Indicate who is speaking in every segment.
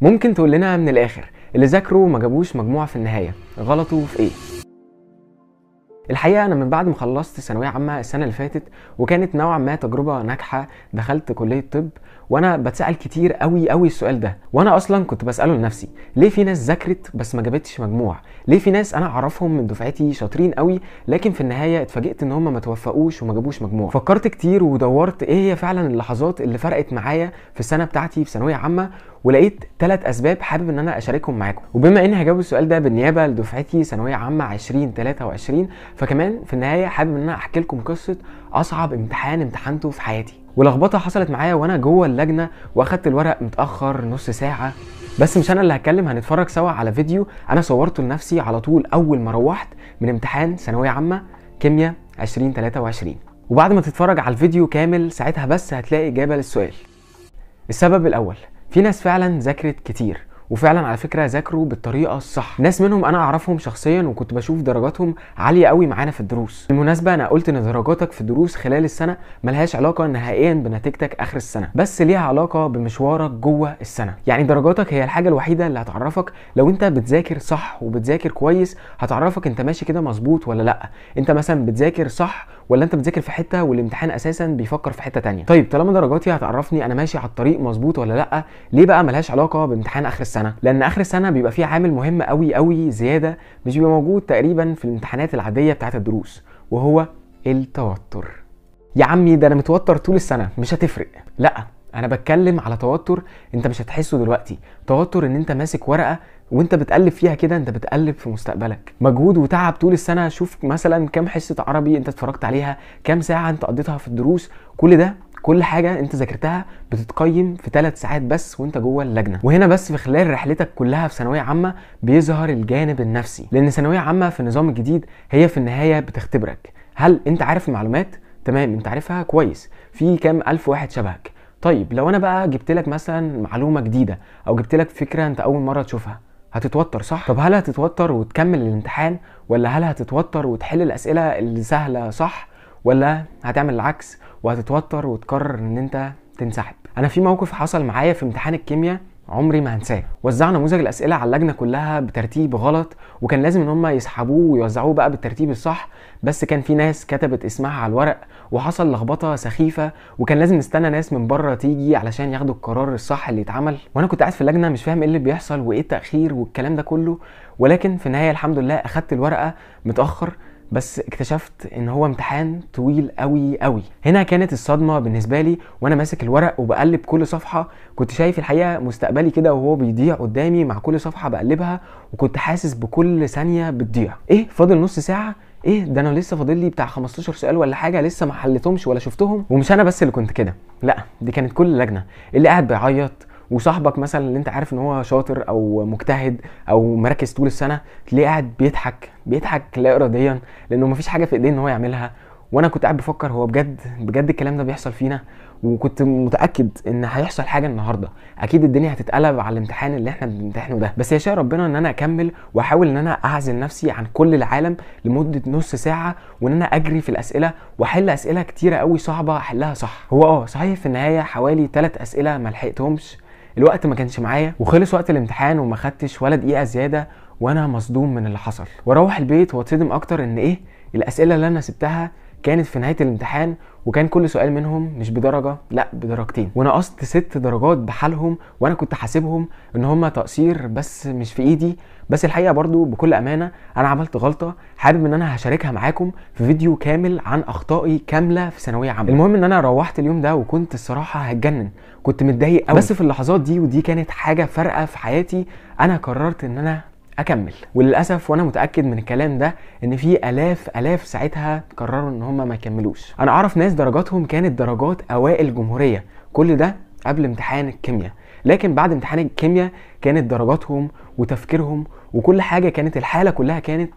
Speaker 1: ممكن تقول لنا من الاخر اللي ذاكروا ما جابوش مجموعة في النهاية غلطوا في ايه؟ الحقيقة انا من بعد ما خلصت ثانوية عامة السنة اللي فاتت، وكانت نوعا ما تجربه ناجحة، دخلت كليه طب، وانا بتسال كتير قوي قوي السؤال ده، وانا اصلا كنت بساله لنفسي، ليه في ناس ذاكرت بس ما جابتش مجموع؟ ليه في ناس انا اعرفهم من دفعتي شاطرين قوي لكن في النهاية اتفاجئت ان هم ما توفقوش وما جابوش مجموع؟ فكرت كتير ودورت ايه هي فعلا اللحظات اللي فرقت معايا في السنة بتاعتي في ثانوية عامة، ولقيت 3 اسباب حابب ان انا اشاركهم معاكم. وبما اني هجاوب السؤال ده بالنيابة لدفعتي ثانوية عامة 2023، فكمان في النهاية حابب ان انا احكي لكم قصة اصعب امتحان امتحنته في حياتي، ولخبطه حصلت معايا وانا جوه اللجنة واخدت الورق متاخر نص ساعة. بس مش انا اللي هتكلم، هنتفرج سوا على فيديو انا صورته لنفسي على طول اول ما روحت من امتحان ثانوية عامة كيمياء 2023، وبعد ما تتفرج على الفيديو كامل ساعتها بس هتلاقي اجابه للسؤال. السبب الاول، في ناس فعلا ذاكرت كتير، وفعلا على فكرة ذاكروا بالطريقة الصح، ناس منهم انا اعرفهم شخصيا وكنت بشوف درجاتهم عالية قوي معانا في الدروس. بالمناسبة انا قلت ان درجاتك في الدروس خلال السنة ملهاش علاقة نهائيا بنتيجتك اخر السنة، بس ليها علاقة بمشوارك جوه السنة. يعني درجاتك هي الحاجة الوحيدة اللي هتعرفك لو انت بتذاكر صح وبتذاكر كويس، هتعرفك انت ماشي كده مظبوط ولا لا، انت مثلا بتذاكر صح ولا انت بتذاكر في حتة والامتحان اساسا بيفكر في حتة تانية. طيب طالما درجاتي هتعرفني انا ماشي على الطريق مظبوط ولا لا، ليه بقى ملهاش علاقة بامتحان اخر السنة؟ لان اخر السنة بيبقى فيه عامل مهم قوي قوي زيادة مش بيبقى موجود تقريبا في الامتحانات العادية بتاعه الدروس، وهو التوتر. يا عمي ده انا متوتر طول السنة، مش هتفرق. لا، انا بتكلم على توتر انت مش هتحسه دلوقتي، توتر ان انت ماسك ورقة وانت بتقلب فيها كده، انت بتقلب في مستقبلك، مجهود وتعب طول السنة. شوف مثلا كام حصة عربي انت اتفرجت عليها، كام ساعة انت قضيتها في الدروس، كل ده كل حاجة انت ذاكرتها بتتقيم في 3 ساعات بس وانت جوه اللجنة. وهنا بس في خلال رحلتك كلها في ثانوية عامة بيظهر الجانب النفسي، لان ثانوية عامة في النظام الجديد هي في النهاية بتختبرك، هل انت عارف المعلومات؟ تمام، انت عارفها كويس، في كام الف واحد شبهك. طيب لو انا بقى جبت لك مثلا معلومة جديدة او جبت لك فكرة انت اول مرة تشوفها، هتتوتر صح؟ طب هل هتتوتر وتكمل الامتحان، ولا هل هتتوتر وتحل الاسئلة السهلة صح، ولا هتعمل العكس وهتتوتر وتقرر ان انت تنسحب؟ انا في موقف حصل معايا في امتحان الكيمياء عمري ما هنساه. وزعنا نموذج الاسئلة على اللجنة كلها بترتيب غلط، وكان لازم ان هم يسحبوه ويوزعوه بقى بالترتيب الصح، بس كان في ناس كتبت اسمها على الورق وحصل لخبطة سخيفة، وكان لازم نستنى ناس من بره تيجي علشان ياخدوا القرار الصح اللي اتعمل. وانا كنت قاعد في اللجنة مش فاهم ايه اللي بيحصل وايه التاخير والكلام ده كله، ولكن في النهاية الحمد لله اخدت الورقة متاخر، بس اكتشفت ان هو امتحان طويل قوي قوي. هنا كانت الصدمة بالنسبة لي وانا ماسك الورق وبقلب كل صفحة، كنت شايف الحقيقة مستقبلي كده وهو بيضيع قدامي مع كل صفحة بقلبها، وكنت حاسس بكل ثانية بتضيع. ايه فاضل نص ساعة؟ ايه ده انا لسه فاضل لي بتاع 15 سؤال ولا حاجة لسه ما حليتهمش ولا شفتهم. ومش انا بس اللي كنت كده، لا دي كانت كل لجنة، اللي قاعد بيعيط، وصاحبك مثلا اللي انت عارف ان هو شاطر او مجتهد او مركز طول السنة تلاقيه قاعد بيضحك بيضحك لا اراديا لانه مفيش حاجة في ايديه ان هو يعملها. وانا كنت قاعد بفكر هو بجد بجد الكلام ده بيحصل فينا، وكنت متاكد ان هيحصل حاجة النهارده، اكيد الدنيا هتتقلب على الامتحان اللي احنا بنمتحنه ده. بس يشاء ربنا ان انا اكمل واحاول ان انا اعزل نفسي عن كل العالم لمدة نص ساعة، وان انا اجري في الاسئلة واحل اسئلة كتيرة قوي صعبة احلها صح. هو صحيح في النهاية حوالي 3 اسئلة ما لحقتهمش، الوقت ما كانش معايا، وخلص وقت الامتحان وما خدتش ولا دقيقة زيادة، وانا مصدوم من اللي حصل. واروح البيت واتصدم اكتر ان ايه الاسئلة اللي انا سبتها كانت في نهاية الامتحان، وكان كل سؤال منهم مش بدرجة، لا بدرجتين، ونقصت 6 درجات بحالهم، وانا كنت حاسبهم ان هما تقصير بس مش في ايدي. بس الحقيقة برضو بكل امانه انا عملت غلطه حابب ان انا هشاركها معاكم في فيديو كامل عن اخطائي كاملة في ثانوية عامة. المهم ان انا روحت اليوم ده وكنت الصراحة هتجنن، كنت متضايق قوي، بس في اللحظات دي ودي كانت حاجة فارقه في حياتي، انا قررت ان انا اكمل. وللاسف وانا متاكد من الكلام ده ان في الاف الاف ساعتها قرروا ان هم ما يكملوش. انا اعرف ناس درجاتهم كانت درجات اوائل جمهورية، كل ده قبل امتحان الكيمياء، لكن بعد امتحان الكيمياء كانت درجاتهم وتفكيرهم وكل حاجة، كانت الحالة كلها كانت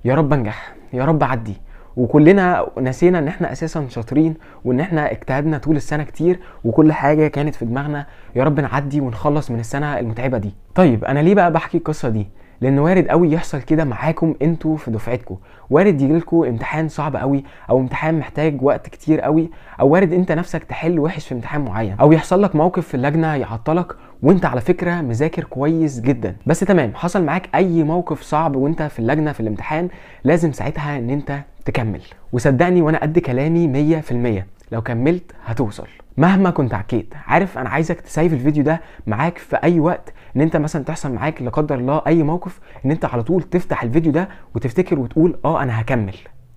Speaker 1: يا رب انجح يا رب اعدي، وكلنا نسينا ان احنا اساسا شاطرين وان احنا اجتهدنا طول السنة كتير، وكل حاجة كانت في دماغنا يا رب نعدي ونخلص من السنة المتعبه دي. طيب انا ليه بقى بحكي القصة دي؟ لان وارد قوي يحصل كده معاكم انتوا في دفعتكم، وارد يجيلكم امتحان صعب قوي او امتحان محتاج وقت كتير قوي، او وارد انت نفسك تحل وحش في امتحان معين، او يحصل لك موقف في اللجنة يعطلك وانت على فكرة مذاكر كويس جدا، بس تمام حصل معاك اي موقف صعب وانت في اللجنة في الامتحان، لازم ساعتها ان انت تكمل. وصدقني وانا قد كلامي 100%، لو كملت هتوصل مهما كنت عكيت. عارف انا عايزك تسيف الفيديو ده معاك في اي وقت، ان انت مثلا تحصل معاك لا قدر الله اي موقف، ان انت على طول تفتح الفيديو ده وتفتكر وتقول انا هكمل.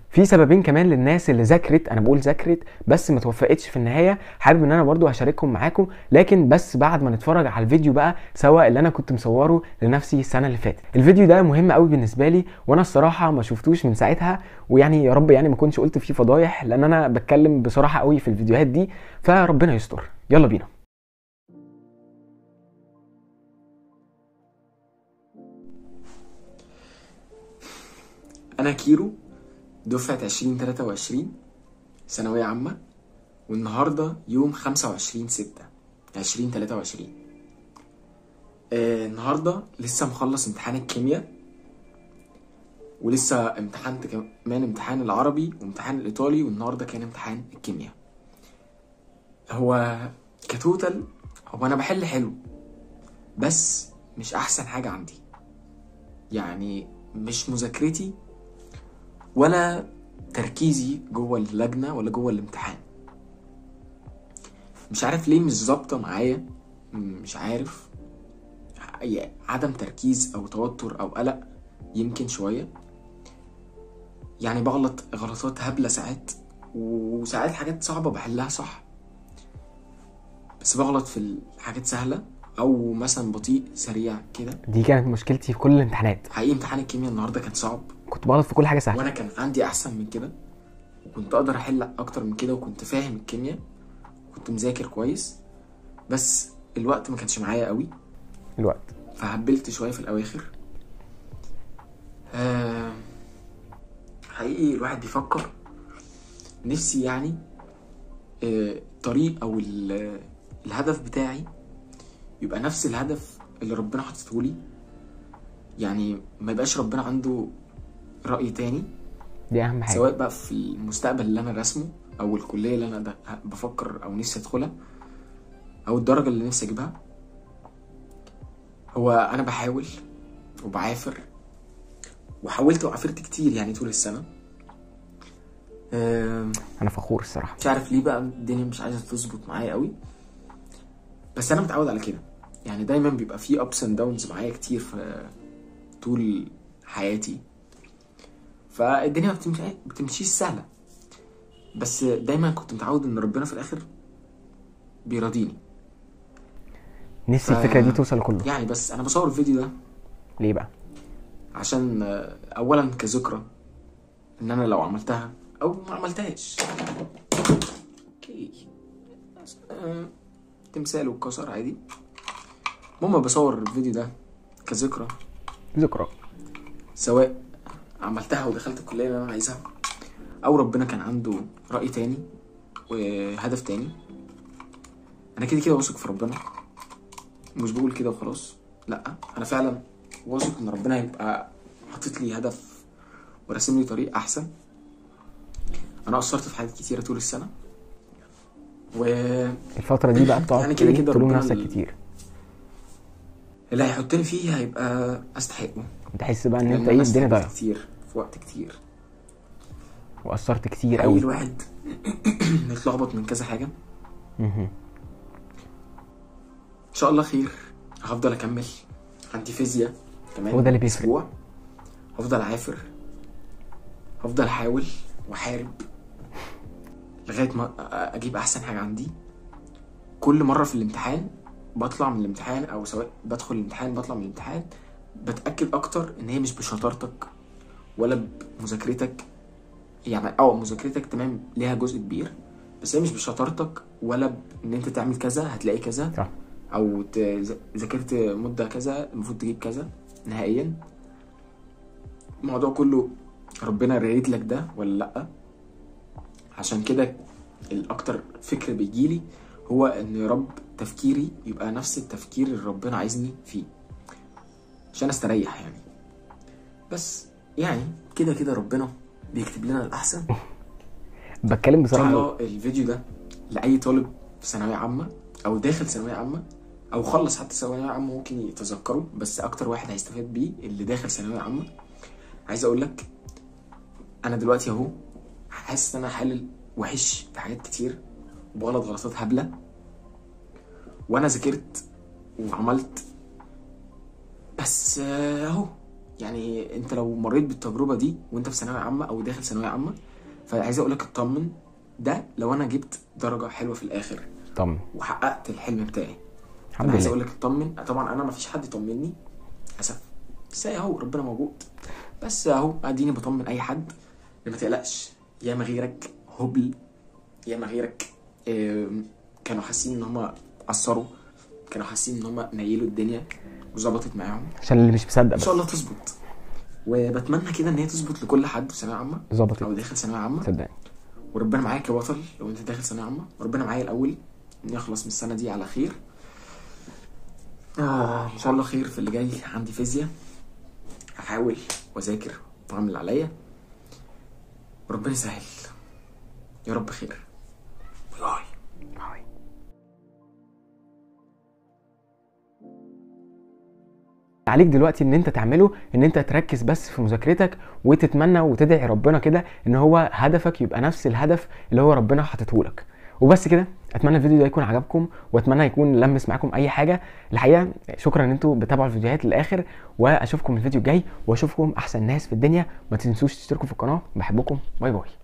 Speaker 1: في سببين كمان للناس اللي ذاكرت، انا بقول ذاكرت بس ما توفقتش في النهاية، حابب ان انا برضو هشاركهم معاكم، لكن بس بعد ما نتفرج على الفيديو بقى سوا اللي انا كنت مصوره لنفسي السنة اللي فاتت. الفيديو ده مهم قوي بالنسبة لي، وانا الصراحة ما شفتوش من ساعتها، ويعني يا رب يعني ما كنتش قلت فيه فضايح، لان انا بتكلم بصراحة قوي في الفيديوهات دي، فربنا يستر. يلا بينا.
Speaker 2: انا كيرو، دفعة 2023 ثانوية عامة، والنهاردة يوم 25/6/2023. النهاردة لسه مخلص امتحان الكيمياء، ولسه امتحنت كمان امتحان العربي وامتحان الإيطالي، والنهاردة كان امتحان الكيمياء. هو كتوتال هو أنا بحل حلو، بس مش أحسن حاجة عندي، يعني مش مذاكرتي ولا تركيزي جوه اللجنة ولا جوه الامتحان. مش عارف ليه مش ظابطة معايا، مش عارف، عدم تركيز او توتر او قلق يمكن شوية، يعني بغلط غلطات هبلة ساعات، وساعات حاجات صعبة بحلها صح، بس بغلط في الحاجات سهلة، او مثلا بطيء سريع كده.
Speaker 1: دي كانت مشكلتي في كل الامتحانات
Speaker 2: حقيقي. امتحان الكيمياء النهارده كان صعب،
Speaker 1: كنت بغلط في كل حاجة سهلة،
Speaker 2: وانا كان عندي احسن من كده، وكنت اقدر احل اكتر من كده، وكنت فاهم الكيمياء، وكنت مذاكر كويس، بس الوقت ما كانش معايا قوي
Speaker 1: الوقت،
Speaker 2: فهبلت شوية في الاواخر. حقيقي الواحد بيفكر نفسي يعني الطريق او الهدف بتاعي يبقى نفس الهدف اللي ربنا حاطته لي، يعني ما يبقاش ربنا عنده رأي تاني.
Speaker 1: دي اهم حاجة،
Speaker 2: سواء بقى في المستقبل اللي انا راسمه، او الكلية اللي انا بفكر او نفسي ادخلها، او الدرجة اللي نفسي اجيبها. هو انا بحاول وبعافر، وحاولت وعافرت كتير يعني طول السنة.
Speaker 1: انا فخور الصراحة،
Speaker 2: مش عارف ليه بقى الدنيا مش عايزة تظبط معايا قوي، بس انا متعود على كده، يعني دايما بيبقى فيه ups and downs معايا كتير في طول حياتي، فالدنيا ما بتمشيش سهلة، بس دايما كنت متعود ان ربنا في الاخر بيراضيني.
Speaker 1: نفسي الفكرة دي توصل لكله
Speaker 2: يعني. بس انا بصور الفيديو ده
Speaker 1: ليه بقى؟
Speaker 2: عشان اولا كذكرى ان انا لو عملتها او ما عملتهاش، okay تمثال واتكسر عادي. المهم بصور الفيديو ده كذكرى،
Speaker 1: ذكرى
Speaker 2: سواء عملتها ودخلت الكلية اللي انا عايزها، او ربنا كان عنده رأي تاني وهدف تاني. انا كده كده واثق في ربنا، مش بقول كده وخلاص، لا انا فعلا واثق ان ربنا هيبقى حاطط لي هدف وراسم لي طريق احسن. انا قصرت في حاجات كتيرة طول السنة، و
Speaker 1: الفترة دي بقى بتقعد
Speaker 2: يعني كده كده
Speaker 1: تلوم نفسك كتير،
Speaker 2: اللي هيحطني فيه هيبقى استحقه.
Speaker 1: تحس بقى ان انت ايه الدنيا ضايعة
Speaker 2: كتير في وقت كتير،
Speaker 1: وقصرت كتير قوي.
Speaker 2: الواحد متلخبط من كذا حاجة. ان شاء الله خير، هفضل اكمل. عندي فيزياء كمان،
Speaker 1: هو ده اللي بيفرق.
Speaker 2: هفضل عافر، هفضل احاول واحارب لغاية ما اجيب احسن حاجة عندي. كل مرة في الامتحان بطلع من الامتحان، او سواء بدخل الامتحان بطلع من الامتحان، بتاكد اكتر ان هي مش بشطارتك ولا بمذاكرتك، يعني مذاكرتك تمام ليها جزء كبير، بس هي مش بشطارتك ولا بان انت تعمل كذا هتلاقي كذا،
Speaker 1: صح،
Speaker 2: او ذاكرت مده كذا المفروض تجيب كذا نهائيا. الموضوع كله ربنا رايد لك ده ولا لا. عشان كده الاكتر فكر بيجيلي هو ان يا رب تفكيري يبقى نفس التفكير اللي ربنا عايزني فيه عشان استريح يعني. بس يعني كده كده ربنا بيكتب لنا الاحسن.
Speaker 1: بتكلم بصراحة.
Speaker 2: ان شاء الله الفيديو ده لاي طالب في ثانوية عامة او داخل ثانوية عامة او خلص حتى ثانوية عامة ممكن يتذكره، بس اكتر واحد هيستفاد بيه اللي داخل ثانوية عامة. عايز اقول لك انا دلوقتي اهو حاسس ان انا حالل وحش في حاجات كتير وبغلط غلطات هبلة، وانا ذاكرت وعملت، بس اهو يعني انت لو مريت بالتجربة دي وانت في ثانوية عامة او داخل ثانوية عامة، فعايز اقول لك اطمن، ده لو انا جبت درجه حلوة في الاخر
Speaker 1: طمن
Speaker 2: وحققت الحلم بتاعي.
Speaker 1: الحمد
Speaker 2: انا عايز
Speaker 1: لله.
Speaker 2: اقول لك اطمن، طبعا انا ما فيش حد يطمني للاسف، بس اهو ربنا موجود، بس اهو اديني بطمن اي حد، ما تقلقش، ياما غيرك هبل، ياما غيرك كانوا حاسين ان هم قصروا، كانوا حاسين ان هم نيلوا الدنيا وظبطت معاهم.
Speaker 1: عشان اللي مش مصدق
Speaker 2: ان
Speaker 1: بس
Speaker 2: شاء الله تظبط، وبتمنى كده ان هي تظبط لكل حد في ثانوية عامة
Speaker 1: ظبطت
Speaker 2: او داخل ثانوية عامة.
Speaker 1: صدقني.
Speaker 2: وربنا معاك يا بطل لو انت داخل ثانوية عامة، وربنا معايا الاول نخلص من السنة دي على خير. ان شاء الله خير في اللي جاي. عندي فيزياء، هحاول واذاكر واعمل اللي عليا، وربنا يسهل يا رب. خير. bye.
Speaker 1: عليك دلوقتي ان انت تعمله ان انت تركز بس في مذاكرتك، وتتمنى وتدعي ربنا كده ان هو هدفك يبقى نفس الهدف اللي هو ربنا حاطته لك. وبس كده، اتمنى الفيديو ده يكون عجبكم، واتمنى يكون لمس معاكم اي حاجة. الحقيقة شكرا ان انتوا بتابعوا الفيديوهات للاخر، واشوفكم الفيديو الجاي، واشوفكم احسن ناس في الدنيا. ما تنسوش تشتركوا في القناة. بحبكم، bye bye.